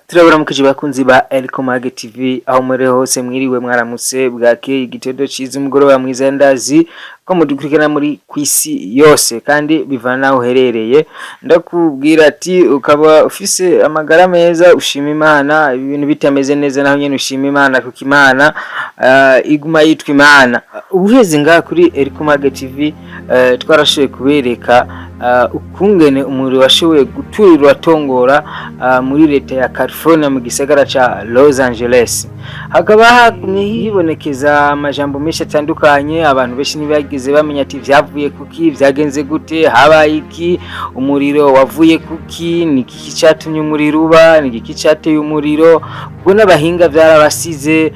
Turabaramukije bakunzi ba Elcomag TV aho muri hose, mwiriwe, mwaramutse, bwakeye, igitondo ciza, umugoroba mwiza. Ndazi ko mudukurikirana muri kwisi yose kandi bivana naho uherereye. Ndakubwira ati ukaba ufise amagara meza, ushima Imana. Ibintu bitameze neza naho nyene ushima Imana, kuko Imana iguma yitwa Imana. Ubuheze ngaha kuri Elcomag TV twarashoboye kubereka ukungene umuriro washoboye guturira uratongora muri leta ya California mu gisagara ca Los Angeles. Hakaba hagumye hibonekeza amajambo menshi atandukanye. Abantu benshi ntibageze bamenya ati vyavuye kuki, vyagenze gute, habaye iki, umuriro wavuye kuki, ni iki catumye umuriro uba, ni iki cateye umuriro, kuko n'abahinga vyarabasize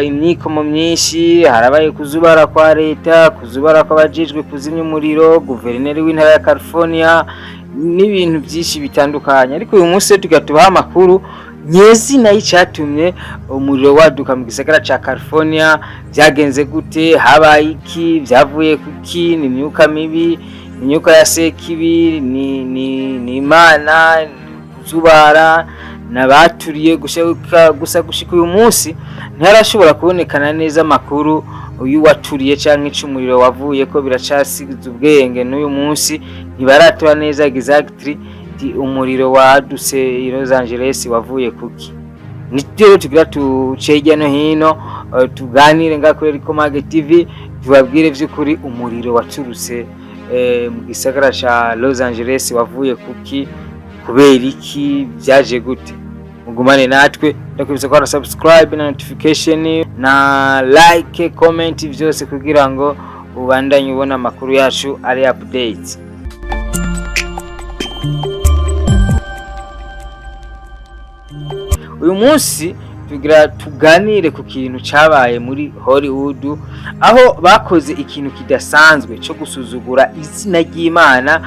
imyikomo myinshi. Harabaye kuzubara kwa leta, kuzubara kw'abajejwe kuzimya umuriro, guverineri w'intara ya California n'ibintu byinshi bitandukanye. Ariko uyu munsi tugatubaha amakuru nyezina y'icatumye umuriro waduka mu gisagara ca California. Vyagenze gute? Habaye iki? Vyavuye kuki? Ni imyuka mibi, imyuka ya sekibi, ni Imana, ni kuzubara nabaturiye gusa? Gushika uyu munsi ntiharashobora kubonekana neza amakuru y'uwaturiye canke ico umuriro wavuye ko. Biracasize ubwenge, n'uyu munsi ntibaratora neza exactly umuriro wadutse i Los Angeles wavuye kuki. Nivyo rero tugira tuce hirya no hino, tuganire ngaha kuri Elcomag TV, tubabwire vy'ukuri umuriro waturutse mu gisagara ca Los Angeles wavuye kuki, kubera iki, vyaje gute. Mugumane natwe. Ndakwibutsa ko subscribe na notification na like, comment, vyose kugira ngo ubandanye ubona amakuru yacu ari update. Uyu munsi tugira tuganire ku kintu cabaye muri Hollywood, aho bakoze ikintu kidasanzwe cyo gusuzugura izina ry'Imana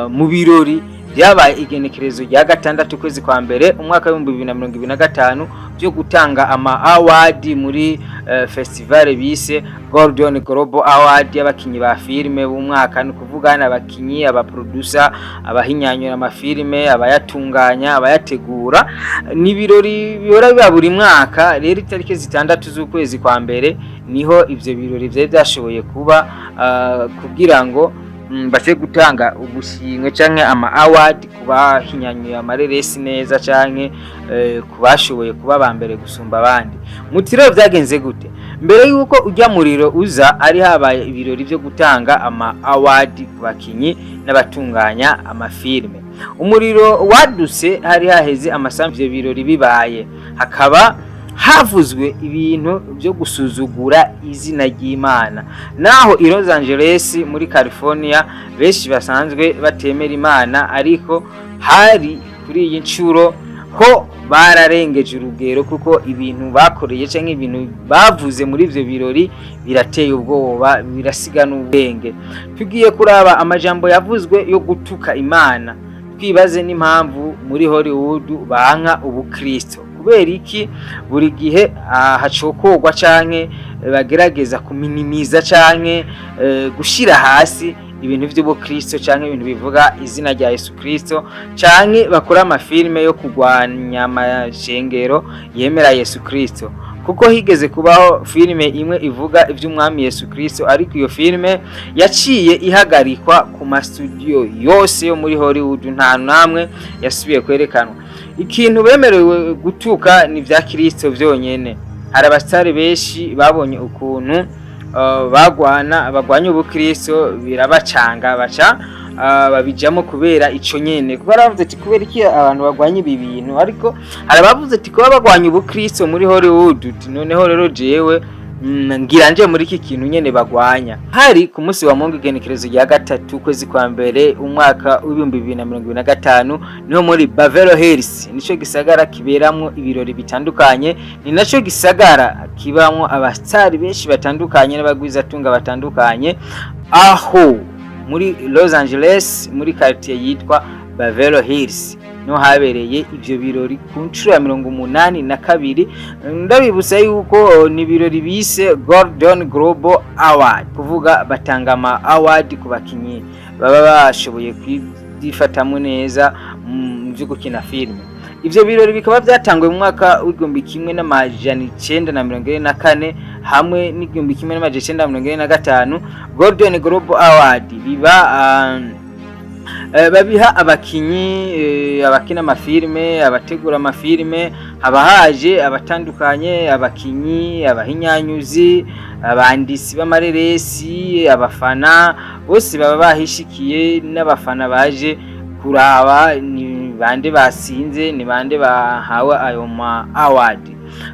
mu birori byabaye igenekerezo rya 6 ukwezi kwa mbere umwaka w'2025 byo gutanga ama award muri festival bise Golden Globe Award y'abakinyi ba filime b'umwaka. Ni ukuvuga abakinyi, abaproducer, abahinyanyura amafilime, abayatunganya, abayategura. Ni ibirori bihora biba buri mwaka. Rero itariki 6 z'ukwezi kwa mbere niho ivyo birori vyari vyashoboye kuba kugira ngo bashe gutanga ubushimwe canke ama award kubahinyanyuye amareresi neza canke kubashoboye kuba ba mbere gusumba abandi. Muti rero vyagenze gute? Mbere yuko ujya muriro uza, ari habaye ibirori vyo gutanga ama award ku bakinyi n'abatunganya amafilme. Umuriro wadutse hari haheze amasaha ivyo birori bibaye. Hakaba havuzwe ibintu byo gusuzugura izina ry'Imana. Naho i Los Angeles muri California benshi basanzwe batemera Imana, ariko hari kuri iyi nshuro ho bararengeje urugero, kuko ibintu bakoreye canke ibintu bavuze muri ivyo birori birateye ubwoba, birasiga n'ubwenge. Tugiye kuraba amajambo yavuzwe yo gutuka Imana, twibaze n'impamvu muri Hollywood banka ubukristo. Kubera iki buri gihe hacokorwa canke bagerageza kuminimiza canke gushira hasi ibintu vy'ubukristo canke ibintu bivuga izina rya Yesu Kristo, canke bakora amafilme yo kurwanya amashengero yemera Yesu Kristo? Kuko higeze kubaho filime imwe ivuga ivy'umwami Yesu Kristo, ariko iyo filime yaciye ihagarikwa ku mastudio yose yo muri Hollywood, nta namwe yasubiye kwerekanwa. Ikintu bemerewe gutuka ni vya Kristo vyonyene. Hari abasitari benshi babonye ukuntu bagwana bagwanya ubukristo, birabacanga, baca babijamo kubera ico nyene, kuko baravuze ati kubera iki abantu bagwanya ibi bintu? Ariko hari abavuze ati kuba bagwanya ubukristo muri Hollywood, uti noneho rero jewe ngira nje muri iki kintu nyene bagwanya. Hari ku munsi wa Mungu, igenekerezo rya 3 ukwezi kwa mbere umwaka w'2025, niho muri Beverly Hills, nico gisagara kiberamwo ibirori bitandukanye, ni naco gisagara kibamwo abastari benshi batandukanye n'abagwizatunga batandukanye, aho muri Los Angeles muri quartier yitwa Beverly Hills niho habereye ivyo birori ku nshuro ya 82. Ndabibutsa yuko ni ibirori bise Golden Globe Award, kuvuga batanga ama award ku bakinyi baba bashoboye kwifatamwo neza mu vyo gukina filime. Ivyo birori bikaba byatanguye mu mwaka w'1944 hamwe n'1945. Golden Globe Award biba babiha abakinyi, abakina amafilme, abategura amafilme. Haba haje abatandukanye: abakinyi, abahinyanyuzi, abandisi b'amareresi, abafana bose baba bahishikiye, n'abafana baje kuraba ni bande basinze, ni bande bahawe ayo ma award.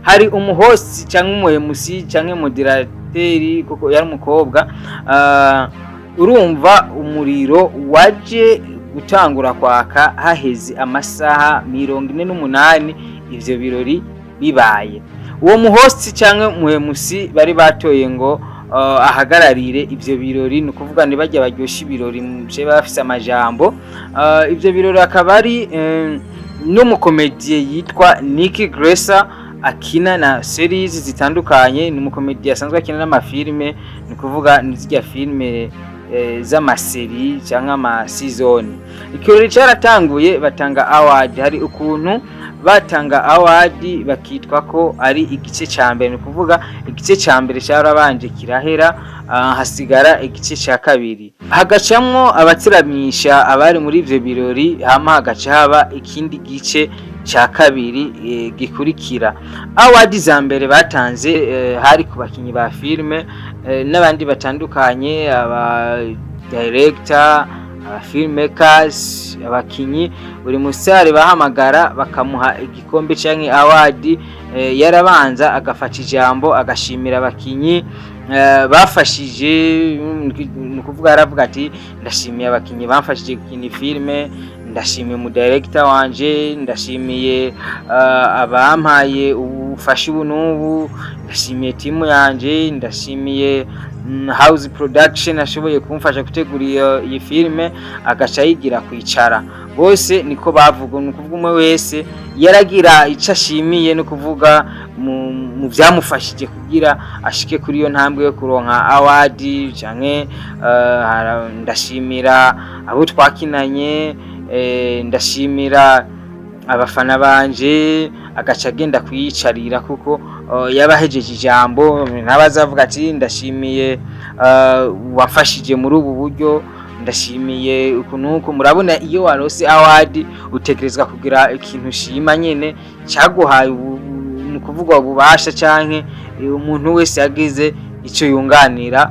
Hari umuhost cyangwa umu MC cyangwa moderateur, kuko yari umukobwa. Urumva umuriro waje gutangura kwaka haheze amasaha 48 ivyo birori bibaye. Uwo muhost cyangwa umu MC bari batoye ngo ahagararire ivyo birori, ni ukuvuga ni bajya baryosha ibirori mu bafise amajambo. Ivyo birori akaba ari n'umukomediye yitwa Nikki Glaser, akina na series zitandukanye. Ni umukomediye asanzwe akina n'amafilme, ni ukuvuga ni zirya filme z'amaseri cyangwa amasizoni. Ikirori cyaratanguye, batanga award. Hari ukuntu batanga award bakitwa ko ari igice ca mbere, ni ukuvuga igice ca mbere cyarabanje kirahera, hasigara igice ca kabiri, hagacamwo abatiramisha abari muri ivyo birori, hama hagaca haba ikindi gice ca kabiri gikurikira. Award za mbere batanze hari ku bakinyi ba filme n'abandi batandukanye, aba director, aba filmmakers, abakinyi. Buri musare bahamagara bakamuha igikombe canke award. Yarabanza agafata ijambo, agashimira abakinyi bafashije. Ni ukuvuga yaravuga ati: "Ndashimiye abakinyi bamfashije gukina filme, ndashimiye umu director wanje, ndashimiye abampaye ubufasha ubu n'ubu, ndashimiye timu yanje, ndashimiye house production ashoboye kumfasha gutegura iyi filme." Agaca yigira kwicara. Bose niko bavuga, ni ukuvuga umwe wese yaragira ico ashimiye, no kuvuga mu vyamufashije kugira ashike kuri iyo ntambwe yo kuronka award, canke ndashimira abo twakinanye, ndashimira abafana banje. Agaca agenda kuyicarira kuko yabahejeje ijambo. Ntabazavuga ati: "Ndashimiye wafashije muri ubu buryo, ndashimiye uku nuku." Murabona, iyo warose award utegerezwa kugira ikintu ushima nyene cyaguhaye ni ukuvuga ububasha, canke umuntu wese yagize ico yunganira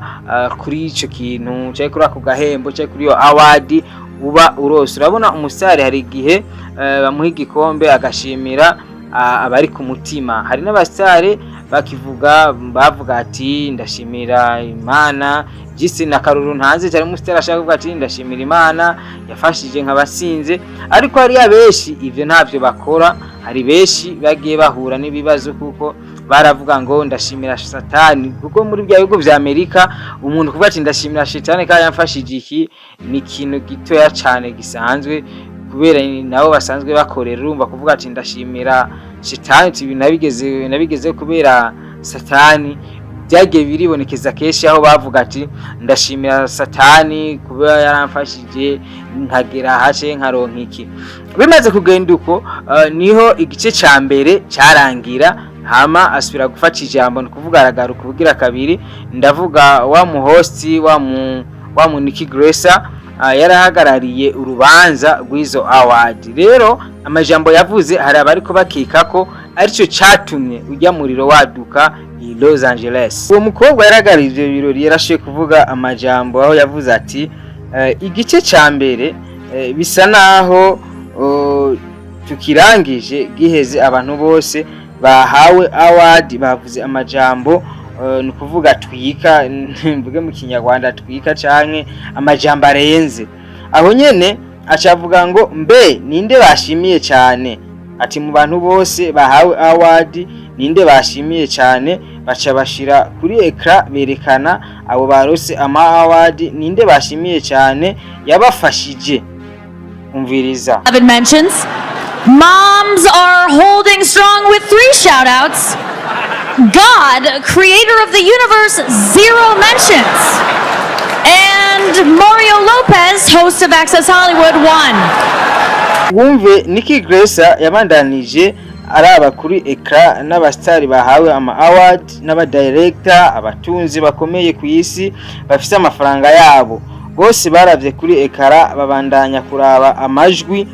kuri ico kintu canke kuri ako gahembo canke kuri iyo award uba urose. Urabona umusare hari igihe bamuha igikombe agashimira abari ku mutima. Hari n'abasare bakivuga, bavuga ati: "Ndashimira Imana." Jisi na karuru ntanze cyane, umusitari ashaka kuvuga ati: "Ndashimira Imana yafashije nkabasinze." Ariko hari abenshi ivyo ntavyo bakora. Hari benshi bagiye bahura n'ibibazo kuko baravuga ngo: "Ndashimira Satani." Kuko muri bya bihugu vya Amerika umuntu kuvuga ati: "Ndashimira Shetani kandi yamfashije iki", ni ikintu gitoya cane gisanzwe, kubera nabo basanzwe bakorera. Urumva, kuvuga ati: "Ndashimira Shetani", ati: "Ibi nabigeze kubera Satani." Byagiye biribonekeza kenshi aho bavuga ati: "Ndashimira Satani kuba yaramfashije nkagera hace nkaronka iki." Bimaze kugenda uko, niho igice ca mbere cyarangira. Hama asubira gufata ijambo, ni kuvuga aragaruka ubugira kabiri. Ndavuga wa muhosti wa mu Nikki Glaser, yarahagarariye urubanza rw'izo award. Rero amajambo yavuze, hari abariko bakeka ko arico catumye ujya muriro waduka i Los Angeles. Uwo mukobwa yarahagarariye ivyo birori yarashoboye kuvuga amajambo aho yavuze ati: "Igice ca mbere bisa naho tukirangije giheze. Abantu bose bahawe award bavuze amajambo, ni ukuvuga twika, mvuge mu Kinyarwanda twika, canke amajambo arenze." Aho nyene acavuga ngo: "Mbe ninde bashimiye cyane?" Ati: "Mu bantu bose bahawe award, ninde bashimiye cyane?" Baca bashira kuri écran, berekana abo barose ama award, ninde bashimiye cyane yabafashije. Umviriza. 11 mentions. Moms are holding strong with three shout outs. God, creator of the universe, zero mentions. And Mario Lopez, host of Access Hollywood, one. Wumve Nikki Glaser yabandanije araba kuri écran n'abasitari bahawe ama award n'abadirector, abatunzi bakomeye ku isi bafise amafaranga yabo, bose baravye kuri écran, babandanya kuraba amajwi.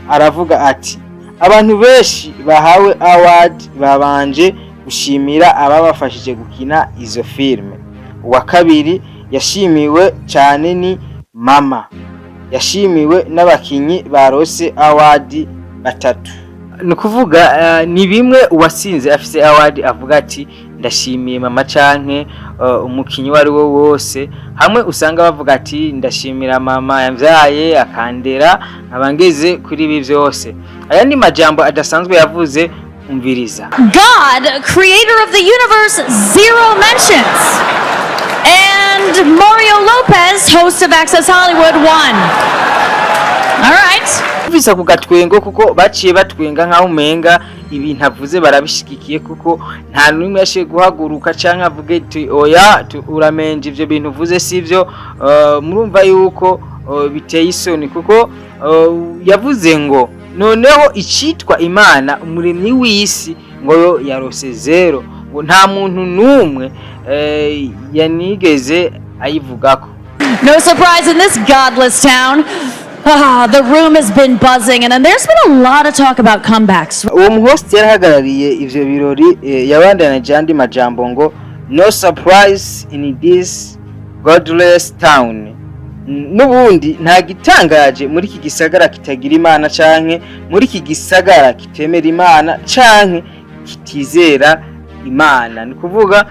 Aravuga ati: "Abantu benshi bahawe award babanje gushimira ababafashije gukina izo filme. Uwa kabiri yashimiwe cyane ni mama, yashimiwe n'abakinyi barose award batatu." Ni ukuvuga ni bimwe uwatsinze afise award avuga ati: "Ndashimiye mama", canke umukinyi uwo ari we wose, hamwe usanga bavuga ati: "Ndashimira mama yamvyaye akandera nkaba ngeze kuri ibi vyose." Aya ni majambo adasanzwe yavuze, umviriza. God, creator of the universe, zero mentions. And Mario Lopez, host of Access Hollywood, one. All right. Visa ku gatwengo, kuko baciye batwenga nkaho umenga ibintu avuze barabishigikiye, kuko nta n'umwe yashiye guhaguruka canke avuge ati: "Oya, uramenje, ivyo bintu uvuze sivyo." Murumva yuko biteye isoni, kuko yavuze ngo noneho icitwa Imana, umuremyi w'isi, ngo yo yarose zéro, ngo nta muntu n'umwe yanigeze ayivugako. No surprise in this godless town. Ah, the room has been buzzing, and then there's been a lot of talk about comebacks. Uwo muhost yarahagarariye ivyo birori yabandanije andi majambo ngo: "No surprise in this godless town." N'ubundi nta gitangaje muri iki gisagara kitagira Imana, canke muri iki gisagara kitemera Imana canke kitizera Imana. Ni kuvuga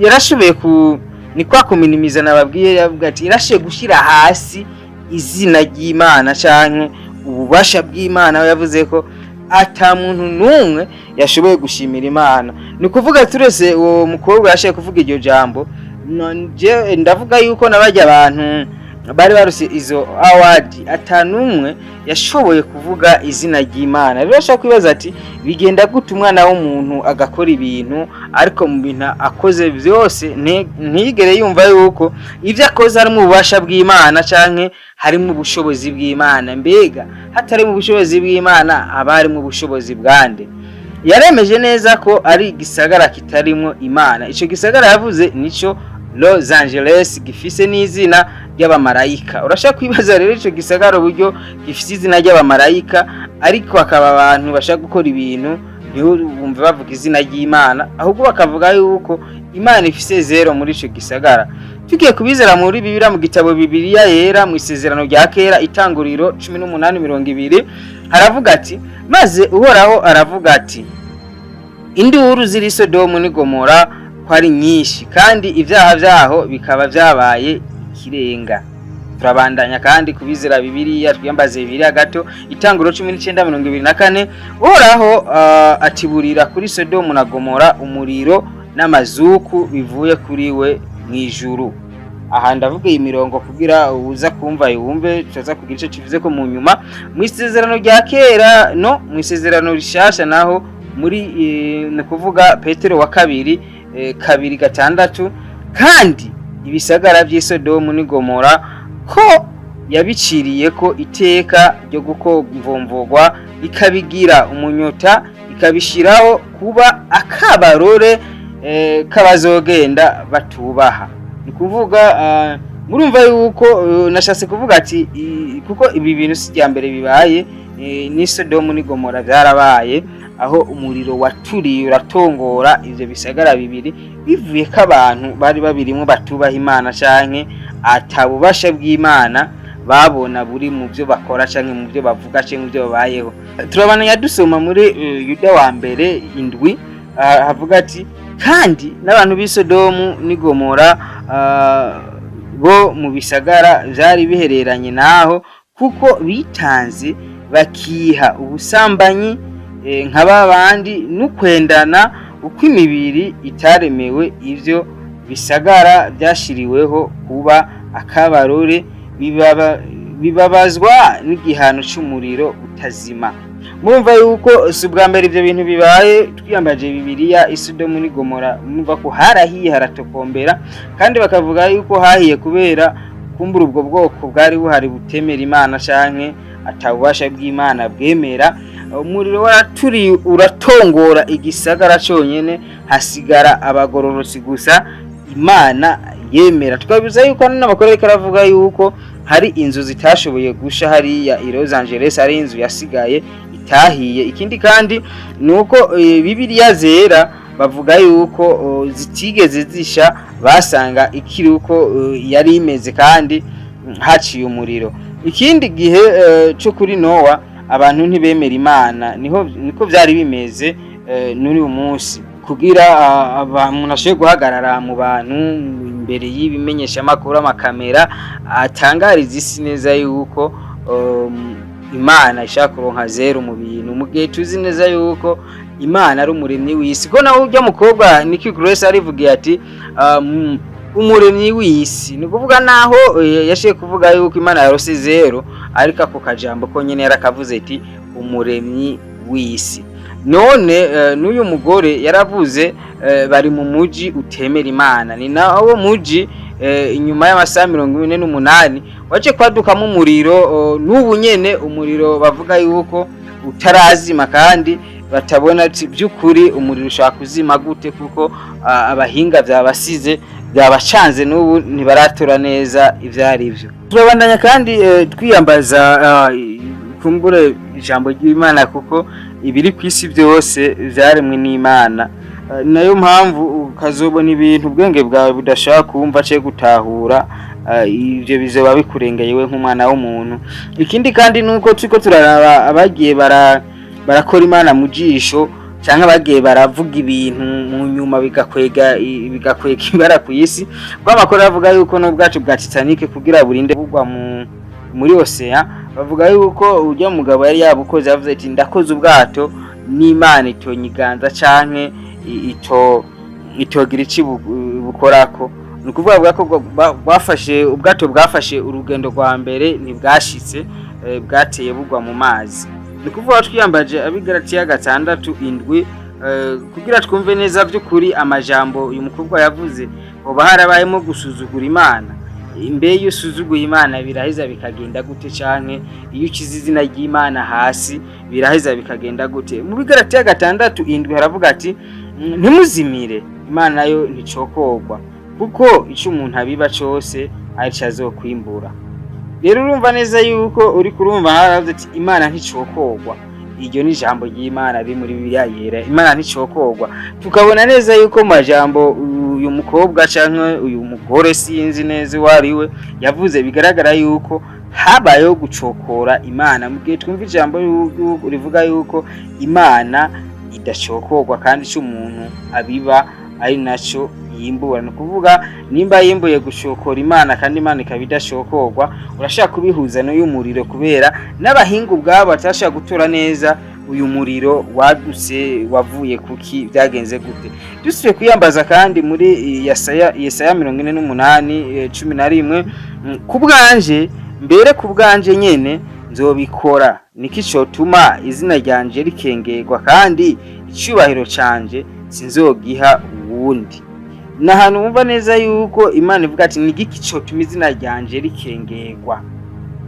yarashoboye ku ni kwa kuminimiza nababwiye, yavuga ati yarashoboye gushyira hasi izina ry'Imana canke ububasha bw'Imana, aho yavuze ko ata muntu n'umwe yashoboye gushimira Imana. Ni ukuvuga turese uwo mukobwa yashoboye kuvuga iryo jambo, je ndavuga yuko nabajya abantu bari baruse izo award ata n'umwe yashoboye kuvuga izina ry'Imana. Rero ashobora kwibaza ati: "Bigenda gute umwana w'umuntu agakora ibintu, ariko mu bintu akoze byose ntiyigere yumva yuko ibyo akoze harimo ububasha bw'Imana canke harimo ubushobozi bw'Imana?" Mbega hatarimo ubushobozi bw'Imana, haba harimo ubushobozi bwande? Yaremeje neza ko ari igisagara kitarimwo Imana. Ico gisagara yavuze nico Los Angeles, gifise n'izina ry'abamarayika. Urashaka kwibaza rero ico gisagara uburyo gifise izina ry'abamarayika, ariko hakaba abantu bashaka gukora ibintu ntiwumve bavuga izina ry'Imana, ahubwo bakavuga yuko Imana ifise zéro muri ico gisagara. Tugiye kubizera muri Bibiliya, mu gitabo Bibiliya Yera, mu Isezerano rya Kera, Itanguriro 18:20, haravuga ati: "Maze Uhoraho aravuga ati: 'Induru ziri Sodomu n'i Gomora ko ari nyinshi, kandi ibyaha byaho bikaba byabaye ikirenga.'" Turabandanya kandi kubizera Bibiliya, twiyambaze Bibiliya gato, Itanguro 19:24: "Uhoraho atiburira kuri Sodomu na Gomora umuriro n'amazuku bivuye kuri we mu ijuru." Aha ndavuga iyi mirongo kugira uza kumva yumve, tutaza kugira ico kivuze ko mu nyuma. Mu Isezerano rya Kera no mu Isezerano Rishasha naho, muri ni kuvuga Petero wa kabiri 2:6: "Kandi ibisagara vy'i Sodomu n'i Gomora ko yabiciriye ko iteka ryo gukomvomvogwa, ikabigira umunyota, ikabishiraho kuba akabarore k'abazogenda batubaha." Ni kuvuga murumva yuko nashatse kuvuga ati kuko ibi bintu si irya mbere bibaye, ni Sodomu n'i Gomora byarabaye, aho umuriro waturiye uratongora ivyo bisagara bibiri, bivuye ko abantu bari babirimwo batubaha Imana canke atabubasha bw'Imana babona buri mu byo bakora canke mu byo bavuga canke mu byo babayeho. Turabananya dusoma muri Yuda wa mbere 7, havuga ati: "Kandi n'abantu b'i Sodomu n'i Gomora bo mu bisagara vyari bihereranye naho, kuko bitanze bakiha ubusambanyi nka babandi n'ukwendana uko imibiri itaremewe, ivyo bisagara byashiriweho kuba akabarore, bibabazwa n'igihano c'umuriro utazima." Murumva yuko si ubwa mbere ivyo bintu bibaye. Twiyambaje Bibiliya, Isodomu n'i Gomora murumva ko harahiye haratokombera, kandi bakavuga yuko hahiye kubera kumbura ubwo bwoko bwari buhari butemera Imana canke atabubasha bw'Imana bwemera. Umuriro waraturiye uratongora igisagara cyonyine, hasigara abagororotsi gusa Imana yemera. Twabivuze yuko n'amakuru ariko aravuga yuko hari inzu zitashoboye gusha hariya i Los Angeles, hari inzu yasigaye itahiye. Ikindi kandi ni uko Bibiliya zera bavuga yuko zitigeze zisha, basanga ikiri uko yari imeze kandi haciye umuriro. Ikindi gihe cyo kuri Nowa, abantu ntibemera Imana, niho niko byari bimeze n'uyu munsi. Kugira umuntu ashobore guhagarara mu bantu imbere y'ibimenyeshamakuru, amakamera, atangariza isi neza yuko Imana ishaka kuronka zéro mu bintu, mu gihe tuzi neza yuko Imana ari umuremyi w'isi. Ko nawe ujya mukobwa Nikki Grace arivugiye ati umuremyi w'isi, ni ukuvuga naho yashiye kuvuga yuko Imana yarose zéro, ariko ako kajambo ko nyene yarakavuze ati umuremyi w'isi. None n'uyu mugore yaravuze bari mu muji utemera Imana, ni nawo muji inyuma y'amasaha 48 waje kwadukamo umuriro. N'ubu nyene umuriro bavuga yuko utarazima, kandi batabona ati by'ukuri umuriro ushaka kuzima gute, kuko abahinga byabasize byabacanze, n'ubu ntibaratora neza ivyo ari byo. Turabandanya kandi twiyambaza kumbure ijambo ry'Imana, kuko ibiri ku isi byose vyaremwe n'Imana. Nayo mpamvu ukazobona ibintu ubwenge bwawe budashaka kumva ce gutahura, ivyo bizoba bikurengeye we nk'umwana w'umuntu. Ikindi kandi nuko turiko turaraba abagiye barakora Imana mu jisho, canke bagiye baravuga ibintu mu nyuma bigakwega ibara ku isi, kuko amakuru avuga yuko n'ubwato bwa Titanic kugira burinde bugwa muri ocean, bavuga yuko ujya mugabo yari yabukoze yavuze ati ndakoze ubwato n'Imana itonyiganza canke itogira ici bukorako. Ni ukuvuga bwa ko bwafashe ubwato, bwafashe urugendo rwa mbere ntibwashitse, bwateye bugwa mu mazi. Ni ukuvuga twiyambaje Abigaratiya 6:7 kugira twumve neza by'ukuri amajambo uyu mukobwa yavuze, hoba harabayemo gusuzugura Imana. Imbe iyo usuzuguye Imana biraheza bikagenda gute? Canke iyo ukize izina ry'Imana hasi biraheza bikagenda gute? Mu Bigaratiya 6:7 haravuga ati: "Ntimuzimire, Imana nayo nticokorwa, kuko ico umuntu abiba cose arico azokwimbura." Rero urumva neza yuko uri kurumva haravuze ati Imana nticokorwa. Iryo ni ijambo ry'Imana riri muri Bibiliya yera, Imana nticokorwa. Tukabona neza yuko mu majambo uyu mukobwa canke uyu mugore, sinzi neza uwo ari we, yavuze, bigaragara yuko habayeho gucokora Imana, mu gihe twumva ijambo rivuga yuko Imana idacokorwa, kandi ico umuntu abiba ari naco yimbura. Ni ukuvuga nimba yimbuye gushokora Imana kandi Imana ikaba idashokorwa, urashaka kubihuza n'uyu muriro, kubera n'abahinga ubwabo batashaka gutora neza uyu muriro wadutse wavuye kuki, byagenze gute. Dusubiye kwiyambaza kandi muri Yesaya 48 11: "Ku bwanje, mbere ku bwanje nyene nzobikora, niki cotuma izina ryanje rikengerwa? Kandi icyubahiro canje sinzogiha uwundi." Ni ahantu wumva neza yuko Imana ivuga ati ni igiki cotuma izina ryanje rikengerwa.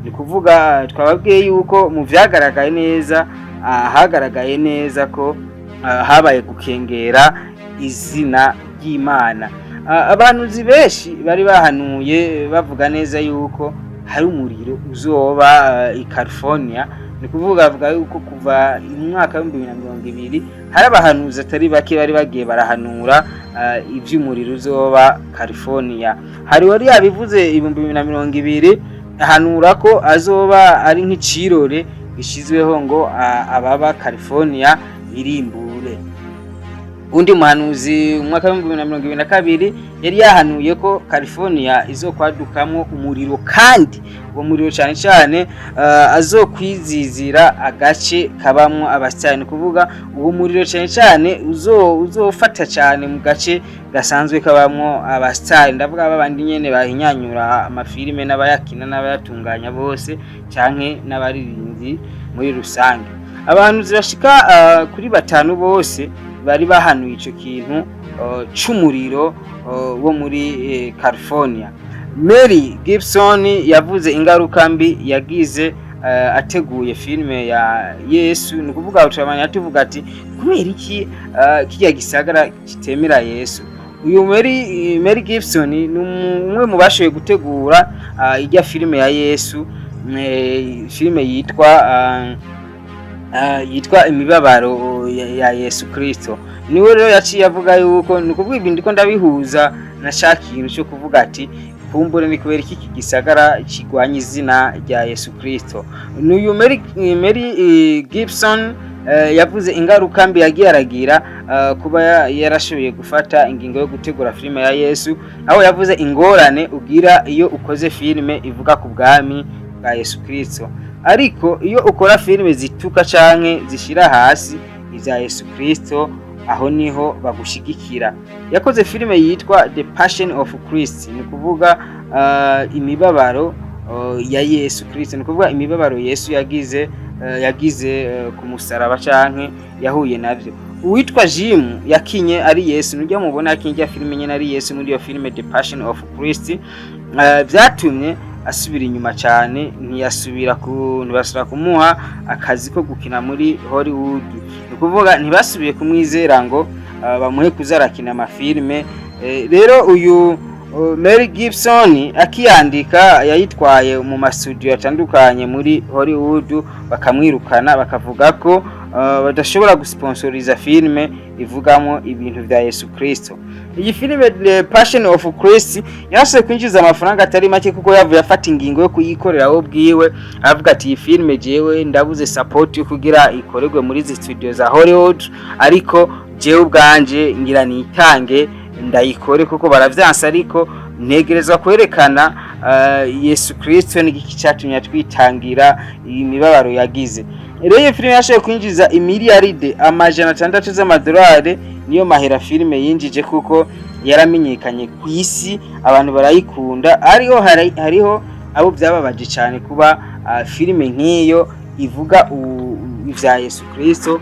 Ni kuvuga twababwiye yuko mu vyagaragaye neza, hagaragaye neza ko habaye gukengera izina ry'Imana. Abahanuzi benshi bari bahanuye bavuga neza yuko hari umuriro uzoba i California. Ni kuvuga bavuga yuko kuva mu mwaka wa 2020 hari abahanuzi atari bake bari bagiye barahanura ivy'umuriro uzoba California. Hari wari yabivuze 2020, ahanura ko azoba ari nk'icirore gishizweho ngo ababa California birimbure. Undi muhanuzi mu mwaka wa 2022 yari yahanuye ko California izokwadukamwo umuriro, kandi uwo muriro cyane cyane azokwizizira agace kabamwo abasitari. Ni kuvuga uwo muriro cyane cyane uzofata cyane mu gace gasanzwe kabamwo abasitari, ndavuga babandi nyene bahinyanyura amafilime n'abayakina n'abayatunganya bose, canke n'abaririmbyi muri rusange. Abantu zirashika kuri batanu bose bari bahanuye ico kintu c'umuriro wo muri California. Mary Gibson yavuze ingaruka mbi yagize. ateguye filime ya Yesu. Ni ukuvuga turamanya tuvuga ati kubera iki kirya gisagara kitemera Yesu? Uyu Mel Gibson ni umwe mu bashoboye gutegura irya filime ya Yesu, filime yitwa Imibabaro ya Yesu Kristo. Niwe rero yaciye avuga yuko, ni ukuvuga ibintu ndiko ndabihuza na ca kintu cyo kuvuga ati kumbure ni kubera iki gisagara kigwanya izina rya Yesu Kristo. N'uyu Mel Gibson yavuze ingaruka mbi yagiye aragira kuba yarashoboye gufata ingingo yo gutegura filime ya Yesu, aho yavuze ingorane ugira iyo ukoze filime ivuga ku bwami bwa Yesu Kristo, ariko iyo ukora filime zituka canke zishira hasi iza Yesu Kristo, aho niho bagushigikira. Yakoze filime yitwa The Passion of Christ, ni kuvuga imibabaro ya Yesu Kristo, ni kuvuga imibabaro Yesu yagize ku musaraba canke yahuye navyo. Uwitwa Jim yakinye ari Yesu, nujya mubona yakinye filime nyene ari Yesu muri iyo filime The Passion of Christ, vyatumye asubira inyuma cyane, ntiyasubira ku ntibasubira kumuha akazi ko gukina muri Hollywood. Ni ukuvuga ntibasubiye kumwizera ngo bamuhe kuza arakina amafilime. Rero uyu Mel Gibson akiyandika yayitwaye mu mastudio atandukanye muri Hollywood, bakamwirukana, bakavuga ko badashobora gusponsoriza filime ivugamo ibintu vya Yesu Kristo. Iyi filime The Passion of Christ yarashoboye kwinjiza amafaranga atari make, kuko yavuye afata ingingo yo kuyikorera we ubwiwe, avuga ati iyi filime jewe ndabuze support yo kugira ikorerwe muri izi studio za Hollywood, ariko jewe ubwanje ngira nitange ndayikore kuko baravyanse, ariko ntegerezwa kwerekana Yesu Kristo n'igiki cyatumye atwitangira imibabaro yagize. Rero iyo filime yashoboye kwinjiza imiliyaride 600 z'amadolari, niyo mahera filime yinjije, kuko yaramenyekanye ku isi, abantu barayikunda. Ariho hariho abo byababaje cyane kuba filime nk'iyo ivuga ivya Yesu Kristo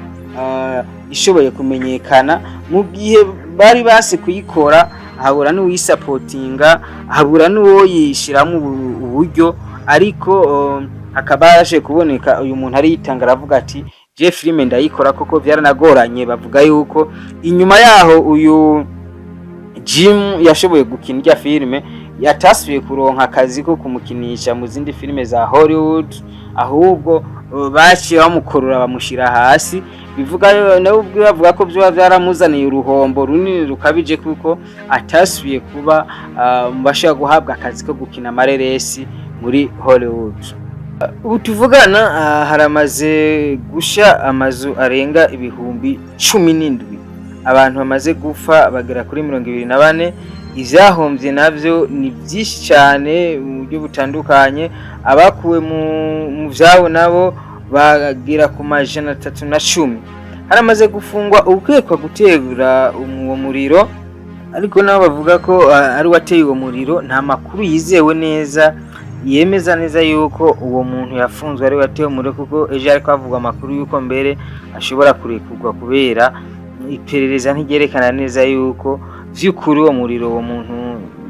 ishoboye kumenyekana mu gihe bari base kuyikora, habura n'uwisapotinga, habura n'uwo yishiramo uburyo, ariko hakaba yaje kuboneka uyu muntu ariyitanga, aravuga ati je filime ndayikora, koko byaranagoranye. Bavuga yuko inyuma yaho uyu Jim yashoboye gukina irya filime, yatasubiye kuronka akazi ko kumukinisha mu zindi filime za Hollywood, ahubwo baciye bamukorora bamushira hasi. Bivuga nawe ubwe bavuga ko byoba byaramuzaniye uruhombo runini rukabije, kuko atasubiye kuba mu bashobora guhabwa akazi ko gukina amareresi muri Hollywood. Ubu tuvugana haramaze gusha amazu arenga 17,000, abantu bamaze gupfa bagera kuri 24, ivyahombye navyo ni vyinshi cyane mu buryo butandukanye, abakuwe mu vyabo nabo bagera ku 310. Haramaze gufungwa ukekwa gutera uwo muriro, ariko nabo bavuga ko ari uwateye uwo muriro. Nta makuru yizewe neza yemeza neza yuko uwo muntu yafunzwe ari we wateye umuriro, kuko ejo ariko havugwa amakuru yuko mbere ashobora kurekurwa kubera iperereza ntiryerekana neza yuko vy'ukuri uwo muriro uwo muntu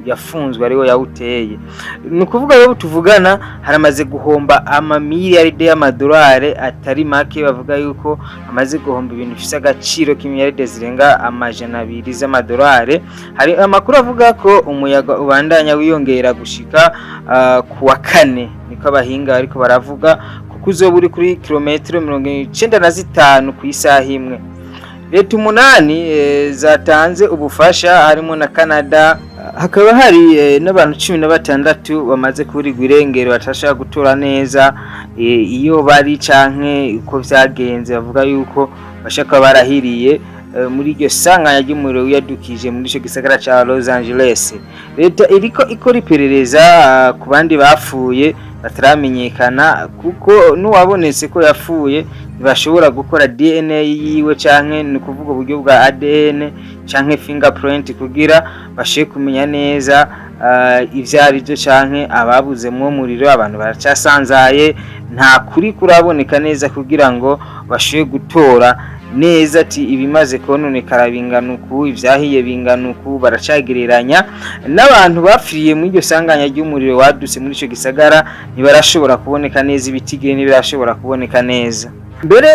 yafunzwe ariwe yawuteye. Ni ukuvuga rero tuvugana haramaze guhomba amamiliyaride y'amadolari atari make. Bavuga yuko amaze guhomba ibintu bifise agaciro k'imiliyaride zirenga 200 z'amadolari. Hari amakuru avuga ko umuyaga ubandanya wiyongera gushika ku wa kane, niko abahinga bariko baravuga, kuko uzoba uri kuri kilometero 95 ku isaha imwe. Leta umunani zatanze ubufasha, harimo na Canada. Hakaba hari n'abantu 16 bamaze kuburirwa irengero, batashaka gutora neza iyo bari canke uko vyagenze. Bavuga yuko bashaka barahiriye muri iryo sanganya ry'umuriro wiyadukije muri ico gisagara ca Los Angeles. Leta iriko ikora iperereza ku bandi bapfuye bataramenyekana, kuko n'uwabonetse ko yapfuye ntibashobora gukora DNA yiwe, canke ni ukuvuga uburyo bwa ADN canke fingerprint, kugira bashe kumenya neza ivyo ari byo canke ababuzemwo muriro. Abantu baracasanzaye, nta kuri kuraboneka neza kugira ngo bashobore gutora Neza ati ibimaze kononekara bingana uku, ivyahiye bingana uku, baracagereranya. N'abantu bapfiriye muri iryo sanganya ry'umuriro wadutse muri ico gisagara ntibarashobora kuboneka neza, ibitigiri ntibirashobora kuboneka neza. Mbere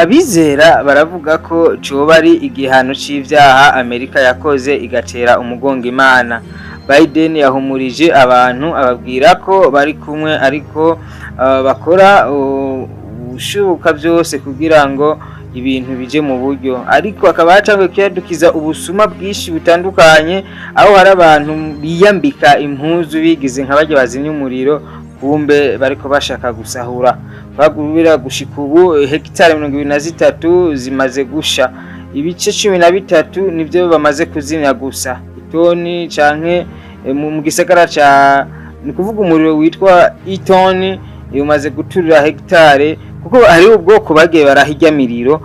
abizera baravuga ko coba ari igihano c'ivyaha Amerika yakoze igatera umugongo Imana. Biden yahumurije abantu, ababwira ko bari kumwe, ariko bakora ubushoboka byose kugira ngo ibintu bije mu buryo. Ariko hakaba hatanguye kuyadukiza ubusuma bwinshi butandukanye, aho hari abantu biyambika impuzu bigize nka barya bazimya umuriro, kumbe bariko bashaka gusahura. Bagubira gushika ubu hegitari 23 zimaze gusha, ibice 13 nivyo bamaze kuzimya gusa. Eaton canke mu gisagara ca, ni kuvuga umuriro witwa Eaton umaze guturira hegitare, kuko hari ubwoko bagiye barahirya miriro.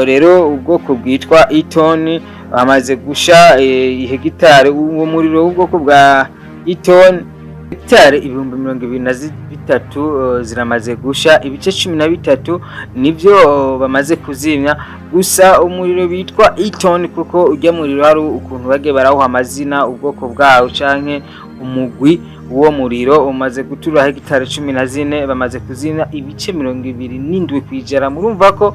Rero ubwoko bwitwa Eaton bamaze gusha hegitare, uwo muriro w'ubwoko bwa Eaton, hegitare 23,000 ziramaze gusha, ibice 13 nivyo bamaze kuzimya gusa. Umuriro bitwa Eaton, kuko ujya muriro hari ukuntu bagiye barawuha amazina, ubwoko bwawo canke umugwi uwo muriro, umaze gutura hegitari 14, bamaze kuzimya ibice 27%. Murumva ko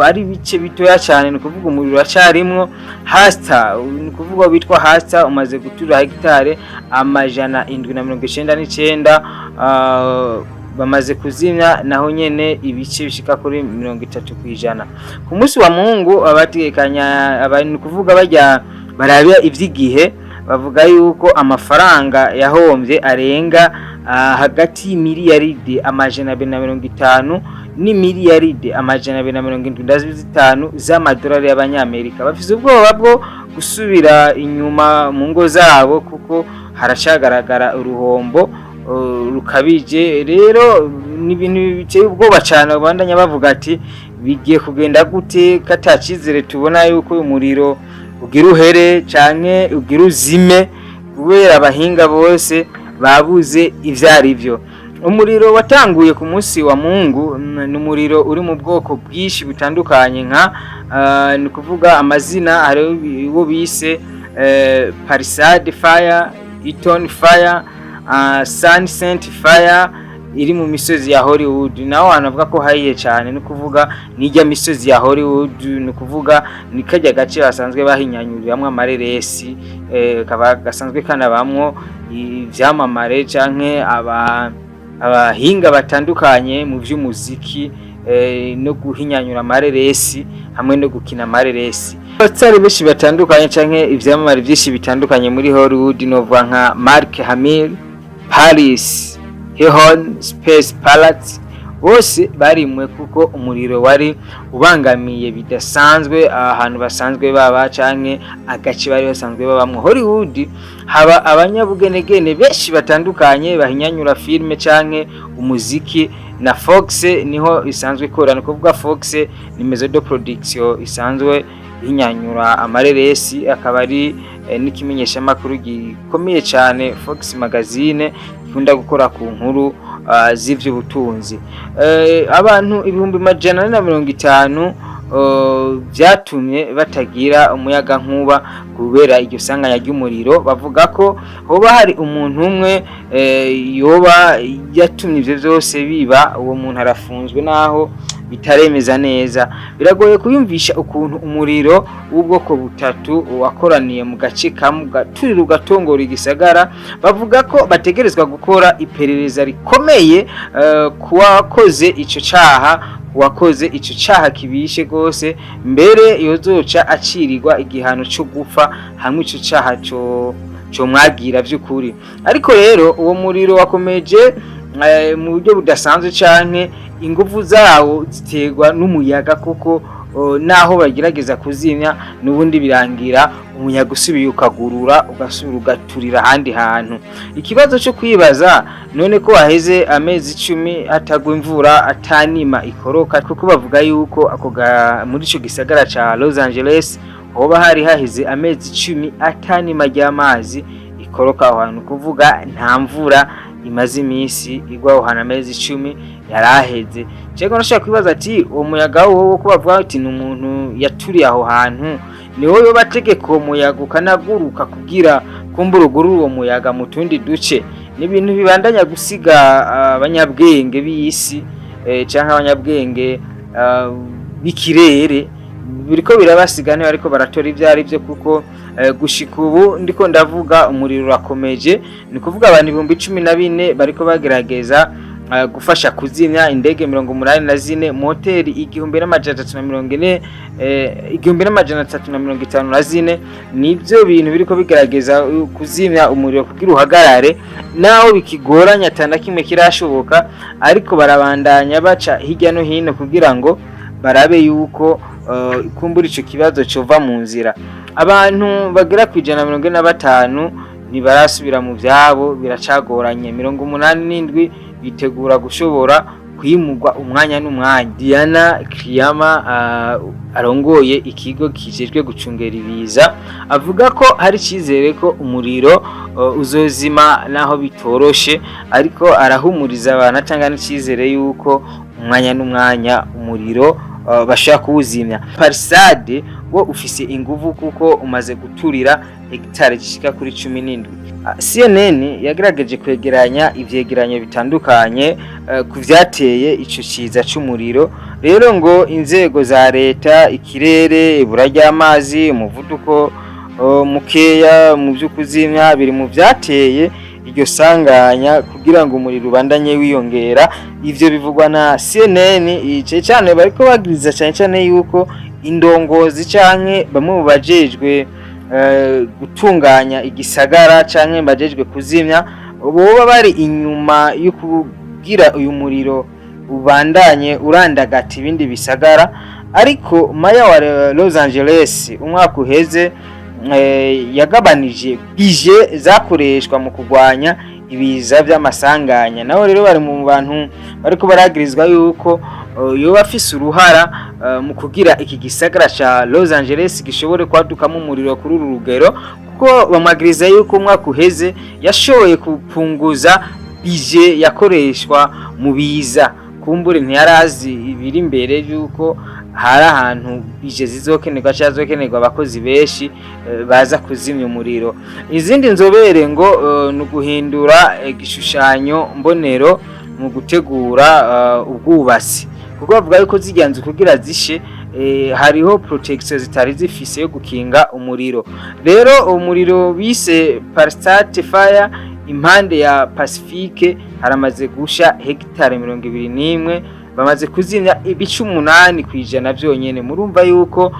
ari ibice bitoya cyane, ni ukuvuga umuriro uracarimwo. Hasta ni ukuvuga witwa Hasta umaze gutura hegitari 799, bamaze kuzimya naho nyene ibice bishika kuri 30%. Ku munsi wa Mungu abategekanya aba, ni ukuvuga bajya barabya ivy'igihe, bavuga yuko amafaranga yahombye arenga hagati y'imiliyaridi 250 n'imiliyaridi 275 z'amadolari y'abanyamerika. Bafise ubwoba bwo gusubira inyuma mu ngo zabo kuko haracagaragara uruhombo rukabije. Rero ni ibintu biteye ubwoba cyane. Babandanya bavuga ati bigiye kugenda gute ko ata cyizere tubona yuko uyu muriro ugira uhere canke ugira uzime, kubera abahinga bose babuze ivyo ari byo. Umuriro watanguye ku munsi wa Mungu, ni umuriro uri mu bwoko bwinshi butandukanye, nka ni kuvuga amazina hari uwo bise Palisade Fire, Eaton Fire, Sunset Fire iri mu misozi ya Hollywood. Naho hantu avuga ko hahiye cyane, ni kuvuga nijya misozi ya Hollywood, ni kuvuga ni kajya gace basanzwe bahinyanyuriramwo amareresi, kaba gasanzwe kanabamwo ivyamamare canke aba abahinga batandukanye mu vy'umuziki, no guhinyanyura amareresi hamwe no gukina amareresi. Abatari benshi batandukanye canke ivyamamare vyinshi bitandukanye muri Hollywood, novuga nka Mark Hamill, Paris Hilton, Space Palace, bose barimwe kuko umuriro wari ubangamiye bidasanzwe ahantu basanzwe baba canke agace bari basanzwe babamwo. Hollywood haba abanyabugenegene benshi batandukanye bahinyanyura filime canke umuziki, na Fox niho isanzwe ikora. Ni kuvuga Fox ni maison de production isanzwe ihinyanyura amareresi, akaba ari n'ikimenyeshamakuru gikomeye cyane, Fox Magazine, gikunda gukora ku nkuru z'ivy'ubutunzi. Abantu 450,000 vyatumye batagira umuyaga nkuba kubera iryo sanganya ry'umuriro. Bavuga ko hoba hari umuntu umwe yoba yatumye ivyo vyose biba. Uwo muntu arafunzwe naho bitaremeza neza. Biragoye kuyumvisha ukuntu umuriro w'ubwoko butatu wakoraniye mu gace kamwe ugaturira ugatongora igisagara. Bavuga ko bategerezwa gukora iperereza rikomeye kuwakoze ico caha, wakoze ico caha kibishe gose, mbere yozoca acirirwa igihano cyo gupfa hamwe ico caha co mwagira vy'ukuri. Ariko rero uwo muriro wakomeje mu buryo budasanzwe canke ingufu zawo ziterwa n'umuyaga, kuko naho bagerageza kuzimya n'ubundi birangira umuyaga usubiye ukagurura, ugasubira ugaturira ahandi hantu. Ikibazo cyo kwibaza none ko haheze amezi 10 hatagwa imvura, atanima ikoroka, kuko bavuga yuko ako muri ico gisagara ca Los Angeles hoba hari haheze amezi 10 atanima ry'amazi ikoroka aho hantu, kuvuga nta mvura. imaze iminsi igwa aho hantu, amezi 10 yaraheze. Cego nashaka kwibaza ati uwo muyaga wo ko bavuga ati ni umuntu yaturiye aho hantu, ni wowe bategeka uwo muyaga ukanaguruka kugira kumbura ugurure uwo muyaga mu tundi duce? Ni ibintu bibandanya gusiga abanyabwenge b'isi canke abanyabwenge b'ikirere, biriko birabasiga niba ariko baratora ivyo ari byo, kuko gushika ubu ndiko ndavuga umuriro urakomeje. Ni kuvuga abantu 14,000 bariko bagerageza gufasha kuzimya, indege 84, moteri 1340, 1354. Nibyo bintu biriko bigerageza kuzimya umuriro kugira uhagarare, naho bikigoranye, atanda kimwe kirashoboka, ariko barabandanya baca hirya no hino kugira ngo barabe yuko kumbura ico kibazo cova mu nzira. Abantu bagera ku 145 ntibarasubira mu vyabo, biracagoranye. 87 bitegura gushobora kwimurwa umwanya n'umwanya. Diana Kiyama arongoye ikigo kijejwe gucungera ibiza avuga ko hari icyizere ko umuriro uzozima naho bitoroshe, ariko arahumuriza abantu atanga n'icyizere yuko umwanya n'umwanya umuriro bashaka kuwuzimya. Palisade wo ufise inguvu kuko umaze guturira hegitari zishika kuri 17. CNN yagerageje kwegeranya ivyegeranyo bitandukanye ku vyateye ico ciza c'umuriro. Rero ngo inzego za leta, ikirere, ibura ry'amazi, umuvuduko mukeya mu vyo kuzimya biri mu vyateye iryo sanganya kugira ngo umuriro ubandanye wiyongera. Ivyo bivugwa na CNN ice cyane. Bariko bagiriza cyane cyane yuko indongozi canke bamwe mu bajejwe gutunganya igisagara canke bajejwe kuzimya boba bari inyuma yo kugira uyu muriro ubandanye urandagata ibindi bisagara. Ariko Mayor wa Los Angeles umwaka uheze yagabanije budget zakoreshwa mu kurwanya ibiza by'amasanganya. Naho rero bari mu bantu bariko baragirizwa yuko yoba afise uruhara mu kugira iki gisagara ca Los Angeles gishobore kwadukamo umuriro kuri uru rugero, kuko bamwagiriza yuko umwaka uheze yashoboye kupunguza budget yakoreshwa mu biza. Kumbure ntiyarazi ibiri imbere yuko hari ahantu budget zizokenerwa cyangwa zizokenerwa abakozi benshi baza kuzimya umuriro. Izindi nzobere ngo ni uguhindura igishushanyo mbonero mu gutegura ubwubatsi, kuko bavuga yuko zirya nzu kugira zishe hariho protection zitari zifise yo gukinga umuriro. Rero umuriro bise Palisade Fire impande ya Pacifique haramaze gusha hegitari 21, bamaze kuzimya ibice 8% vyonyene. Murumva yuko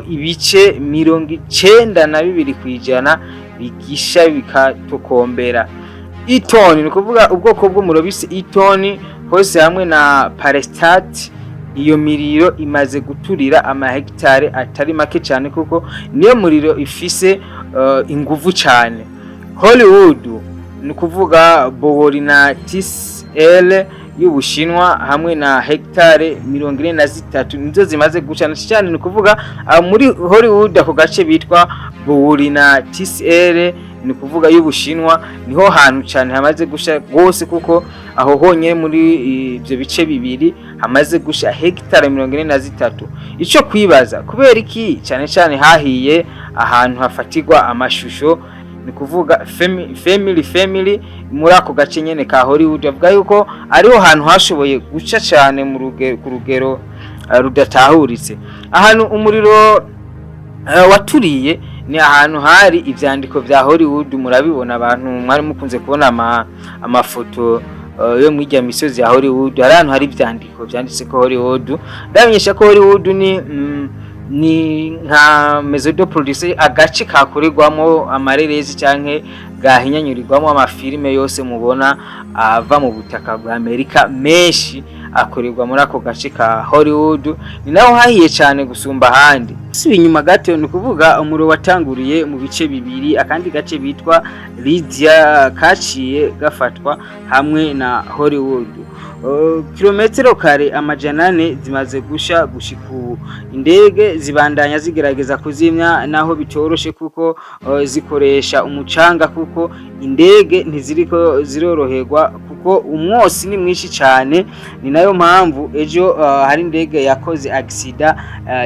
ibice 92% bigisha bikatokombera. Eaton, ni kuvuga ubwoko bw'umuriro bise Eaton, hose hamwe na Palisade iyo miriro imaze guturira amahegitare atari make cyane, kuko niyo muriro ifise inguvu cyane. Hollywood, ni ukuvuga Bohori na TCL y'Ubushinwa, hamwe na hegitare 43 nizo zimaze guca cyane. Ni ukuvuga muri Hollywood, ako gace bitwa Bohori na TCL, ni ukuvuga y'Ubushinwa, niho hantu cyane hamaze gusha rwose, kuko aho honyine muri ibyo bice bibiri hamaze gusha hegitare 43. Icyo kwibaza, kubera iki cyane cyane hahiye ahantu hafatirwa amashusho, ni kuvuga family muri ako gace nyene ka Hollywood? Avuga yuko ariho hantu hashoboye guca cyane mu rugero, ku rugero rudatahuritse. Ahantu umuriro waturiye ni ahantu hari ivyandiko vya Hollywood. Murabibona, abantu mwari mukunze kubona amafoto yo mwirya misozi ya Hollywood, hari ahantu hari ivyandiko vyanditse ko Hollywood. Ndamenyesha ko Hollywood ni nka maison de production, agace kakorerwamo amarerezi canke gahinyanyurirwamo amafilime yose mubona ava mu butaka bwa Amerika. Menshi akorerwa muri ako gace ka Hollywood, ni naho hahiye cyane gusumba ahandi. Si inyuma gato, ni ukuvuga umuriro watanguriye mu bice bibiri, akandi gace bitwa Lydia kaciye gafatwa hamwe na Hollywood. Kilometero kare 400 zimaze gusha gushika ubu. Indege zibandanya zigerageza kuzimya, naho bitoroshe kuko zikoresha umucanga, kuko indege ntiziriko ziroroherwa kuko umwosi ni mwinshi cyane. Ni nayo mpamvu ejo hari indege yakoze accident,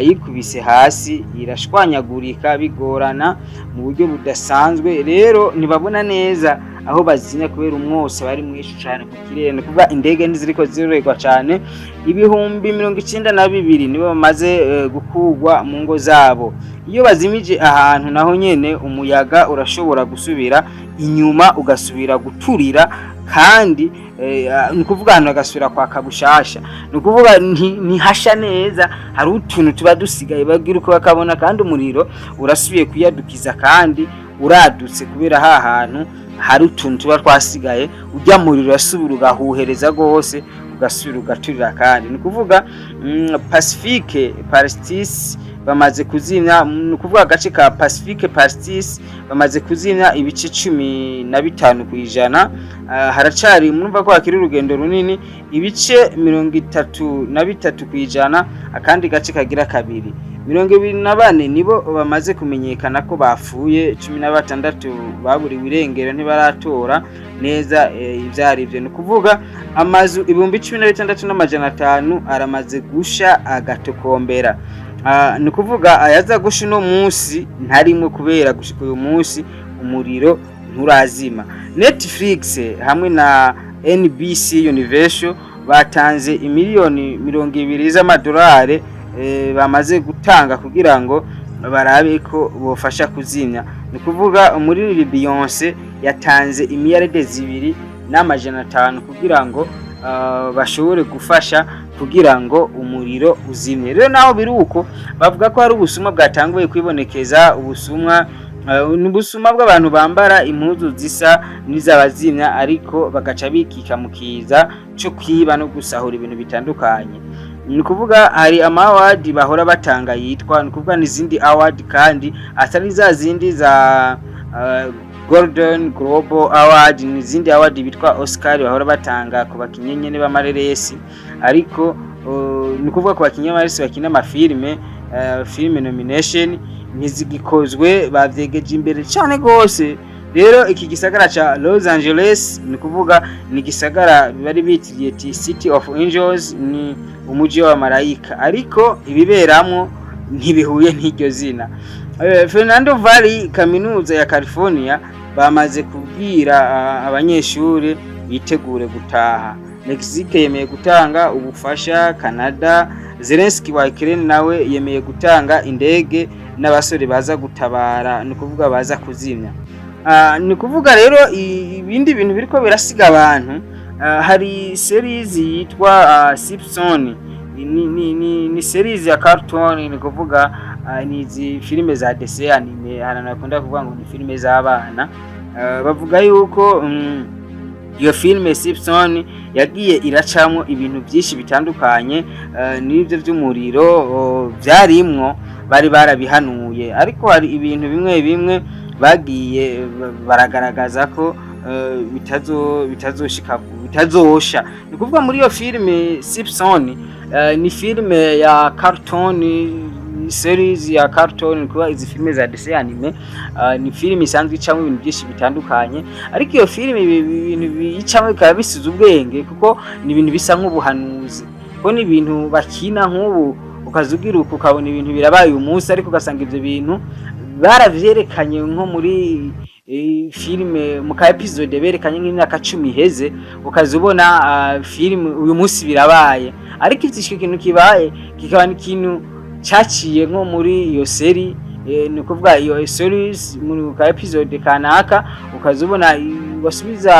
yikubise hasi irashwanyagurika, bigorana mu buryo budasanzwe. Rero ntibabona neza aho bazimya kubera umwotsi bari mwinshi cyane ku kirere. Ni kuvuga indege ntiziriko ziroroherwa cyane. 92,000 nibo bamaze gukurwa mu ngo zabo. Iyo bazimije ahantu, naho nyene umuyaga urashobora gusubira inyuma ugasubira guturira kandi, ni ukuvuga ahantu hagasubira kwaka bushasha. Ni ukuvuga ntihasha neza, hari utuntu tuba dusigaye bagira uko bakabona, kandi umuriro urasubiye kuyadukiza kandi uradutse, kubera ha hantu hari utuntu tuba twasigaye, ujya muriro urasubira ugahuhereza rwose, ugasubira ugaturira. Kandi ni ukuvuga Pacific Palisades bamaze kuzimya, ni ukuvuga agace ka Pacific Palisades bamaze kuzimya ibice 15%. Haracari, murumva ko hakiri urugendo runini, ibice 33%. Akandi gace kagira kabiri, 24 nibo bamaze kumenyekana ko bapfuye, 16 baburiwe irengero, ntibaratora neza ivyo arivyo. Ni ukuvuga amazu 16,500 aramaze gusha agatokombera. Ni ukuvuga ayaza gusha uno munsi ntarimwe, kubera gushika uyu munsi umuriro nturazima. Netflix hamwe na NBC Universal batanze imiliyoni 20 z'amadolari, bamaze gutanga kugira ngo barabe ko bofasha kuzimya. Ni ukuvuga umuririmbyi Beyonce yatanze imiliyaride 2 500 kugira ngo bashobore gufasha kugira ngo umuriro uzimye. Rero naho biri uko, bavuga ko hari ubusuma bwatanguye kwibonekeza. Ubusumwa ni ubusuma bw'abantu bambara impuzu zisa n'izabazimya, ariko bagaca bikika mu kiza co kwiba no gusahura ibintu bitandukanye. Ni ukuvuga hari ama award bahora batanga yitwa, ni ukuvuga n'izindi award kandi atari za zindi za Golden Globe Award, n'izindi award bitwa Oscar bahora batanga ku bakinyi nyene b'amareresi. Ariko ni ukuvuga ku bakinyi b'amareresi bakina amafilme, film nomination ntizigikozwe, bavyegeje imbere cane gose. Rero iki gisagara ca Los Angeles, ni kuvuga ni gisagara bari bitiriye ti City of Angels, ni umuji w'abamarayika, ariko ibiberamwo ntibihuye n'iryo zina. Fernando Valley, kaminuza ya California, bamaze kubwira abanyeshuri bitegure gutaha. Mexique yemeye gutanga ubufasha. Canada, Zelensky wa Ukraine nawe yemeye gutanga indege n'abasore baza gutabara, ni kuvuga baza kuzimya. Ni kuvuga rero ibindi bintu biriko birasiga abantu, hari series yitwa Simpson. Ni series ya cartoon, ni kuvuga ni izi filime za dessin animé, ahantu bakunda kuvuga ngo ni filime z'abana. Bavuga yuko iyo filime Simpson yagiye iracamwo ibintu byinshi bitandukanye, n'ibyo by'umuriro byarimwo bari barabihanuye, ariko hari ibintu bimwe bimwe bagiye baragaragaza ko bitazoshika, bitazosha. Ni kuvuga muri iyo filime Simpson, ni filime ya cartoon, series ya cartoon, kuba izi filime za dessin animé, ni filime isanzwe icamwo ibintu byinshi bitandukanye. Ariko iyo filime ibintu biyicamwo bikaba bisize ubwenge, kuko ni ibintu bisa nk'ubuhanuzi, kuko ni ibintu bakina nk'ubu ukaza ugira uku ukabona ibintu birabaye uyu munsi, ariko ugasanga ivyo bintu baravyerekanye nko muri filime mu ka episode berekanye nk'imyaka 10 iheze, ukaza ubona filime uyu munsi birabaye. Ariko ivyo kintu kibaye kikaba ni ikintu caciye nko muri iyo série, ni ukuvuga iyo series mu ka episode kanaka, ukaza ubona wasubiza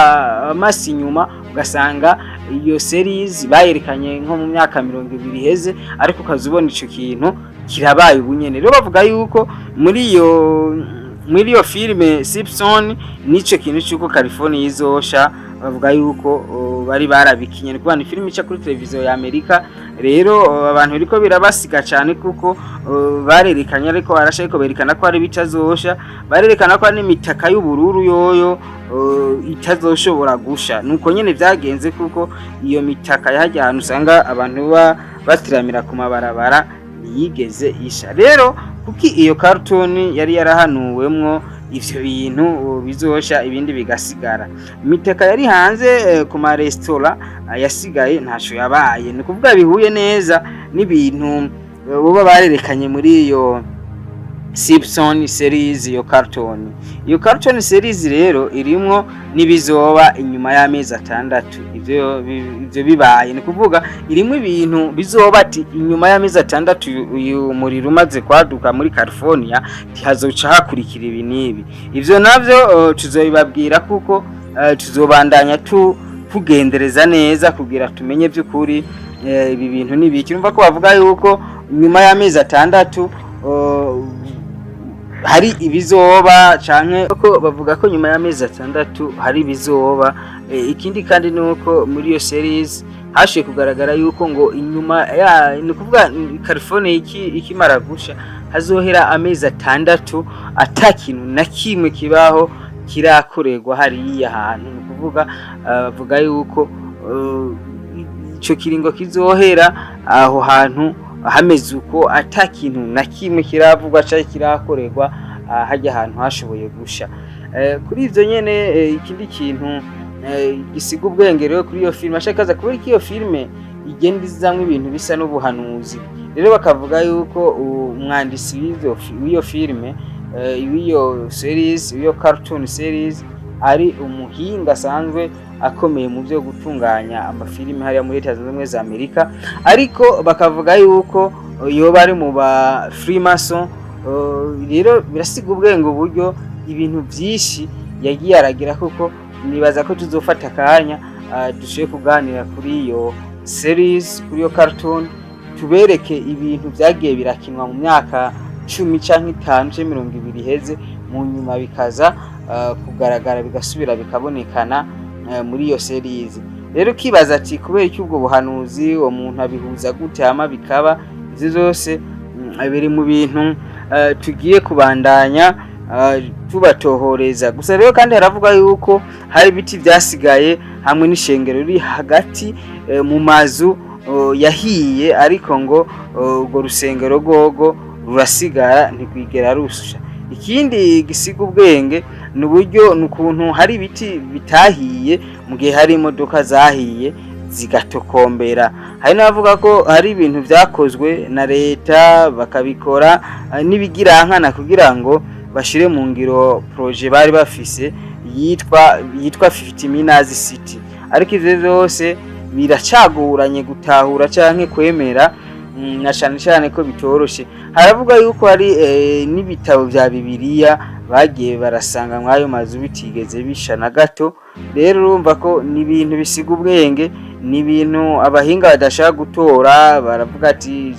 amaso inyuma ugasanga iyo series bayerekanye nko mu myaka 20 iheze, ariko ukaza ubona ico kintu kirabaye ubu nyene. Rero bavuga yuko muri iyo filime Simpson nico kintu cyuko California izosha, bavuga yuko bari barabikinye. Ni kuvuga ni filime ica kuri televiziyo ya Amerika. Rero abantu biriko birabasiga cyane kuko Barerekanye ariko barasha, ariko berekana ko hari bitazosha, barerekana ko hari n'imitaka y'ubururu yoyo itazoshobora gusha. Nuko nyene vyagenze, kuko iyo mitaka yahajya ahantu usanga abantu batiramira ku mabarabara ntiyigeze isha. Rero kuki iyo cartoon yari yarahanuwemwo ivyo bintu bizosha, ibindi bigasigara? Imitaka yari hanze ku maresitora yasigaye ntaco yabaye. Ni ukuvuga bihuye neza n'ibintu boba barerekanye muri iyo Simpson series, iyo cartoon. Iyo cartoon series rero irimwo n'ibizoba inyuma y'amezi 6. Ivyo bibaye, ni kuvuga irimwo ibintu bizoba ati inyuma y'amezi 6 uyu muriro umaze kwaduka muri California, hazoca hakurikira ibi n'ibi. Ivyo navyo tuzobibabwira, kuko tuzobandanya tugendereza neza kugira tumenye by'ukuri ibi bintu nibiki. Urumva ko bavuga yuko nyuma y'amezi 6 hari ibizoba, canke ko bavuga ko nyuma y'amezi 6 hari ibizoba. Ikindi kandi ni uko muri iyo series hashiye kugaragara yuko ngo inyuma ya, ni ukuvuga California ikimara gusha, hazohera amezi 6 ata kintu na kimwe kibaho kirakorerwa hariya hantu. Ni ukuvuga bavuga yuko ico kiringo kizohera aho hantu hameze uko, ata kintu na kimwe kiravugwa canke kirakorerwa harya hantu hashoboye gusha. Kuri ivyo nyene, ikindi kintu gisiga ubwenge rero kuri iyo filime, ashakaza kubera ko iyo filime igenda izamwo ibintu bisa n'ubuhanuzi. Rero bakavuga yuko umwanditsi w'iyo filime, w'iyo series, w'iyo cartoon series, ari umuhinga asanzwe akomeye mu byo gutunganya amafilime hariya muri Leta Zunze Ubumwe za Amerika, ariko bakavuga yuko yoba ari mu ba Freemason. Rero birasiga ubwenge uburyo ibintu byinshi yagiye aragira, kuko nibaza ko tuzofata akanya dushoboye kuganira kuri iyo series, kuri iyo cartoon, tubereke ibintu byagiye birakinwa mu myaka 10 canke 5 canke 20 iheze, mu nyuma bikaza kugaragara, bigasubira bikabonekana muri iyo series. Rero ukibaza ati kubera iki ubwo buhanuzi, uwo muntu abihuza gute hama bikaba? Ivyo vyose biri mu bintu tugiye kubandanya tubatohoreza. Gusa rero kandi haravuga yuko hari ibiti vyasigaye hamwe n'ishengero riri hagati mu mazu yahiye, ariko ngo urwo rusengero rwogo rurasigara, ntirwigera rusha. Ikindi gisiga ubwenge ni uburyo, ni ukuntu hari ibiti bitahiye mu gihe hari imodoka zahiye zigatokombera. Hari n'abavuga ko hari ibintu vyakozwe na leta, bakabikora n'ibigirankana kugira ngo bashire mu ngiro projet bari bafise yitwa 50 Minas City. Ariko ivyo vyose biracaguranye gutahura canke kwemera, na cane cane ko bitoroshe. Haravuga yuko hari n'ibitabo vya Bibiliya bagiye barasanga mw'ayo mazu bitigeze bisha na gato. Rero urumva ko ni ibintu bisiga ubwenge, ni ibintu abahinga badashaka gutora. Baravuga ati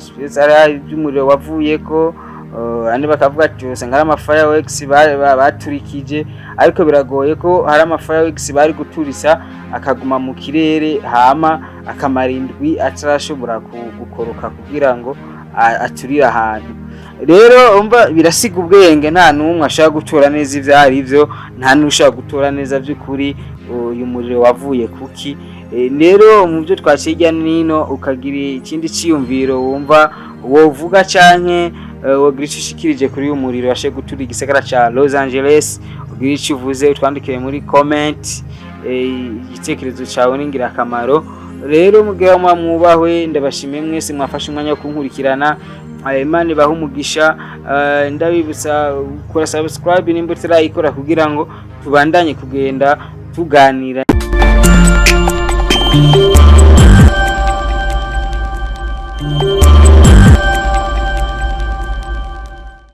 iby'umuriro wavuyeko, abandi bakavuga ati usanga ari ama fireworks baturikije, ariko biragoye ko hari ama fireworks bari guturisa akaguma mu kirere hama akamara indwi atarashobora gukoroka kugira ngo aturire ahantu. Rero umva, birasiga ubwenge, nta n'umwe ashaka gutora neza ivyo ari vyo, nta n'ushaka gutora neza by'ukuri uyu muriro wavuye kuki. Rero mu byo twaciye hirya nino, ukagira ikindi ciyumviro wumva wovuga canke wogira ico ushikirije kuri uyu muriro washe gutura igisagara ca Los Angeles, ugira ico uvuze, utwandikire muri comment. Igitekerezo cawe ni ingirakamaro. Rero mugira muba mwubahwe, ndabashimiye mwese mwafashe umwanya wo kunkurikirana. Imana ibahe umugisha. Ndabibutsa gukora subscribe nimba utarayikora kugira ngo tubandanye kugenda tuganira.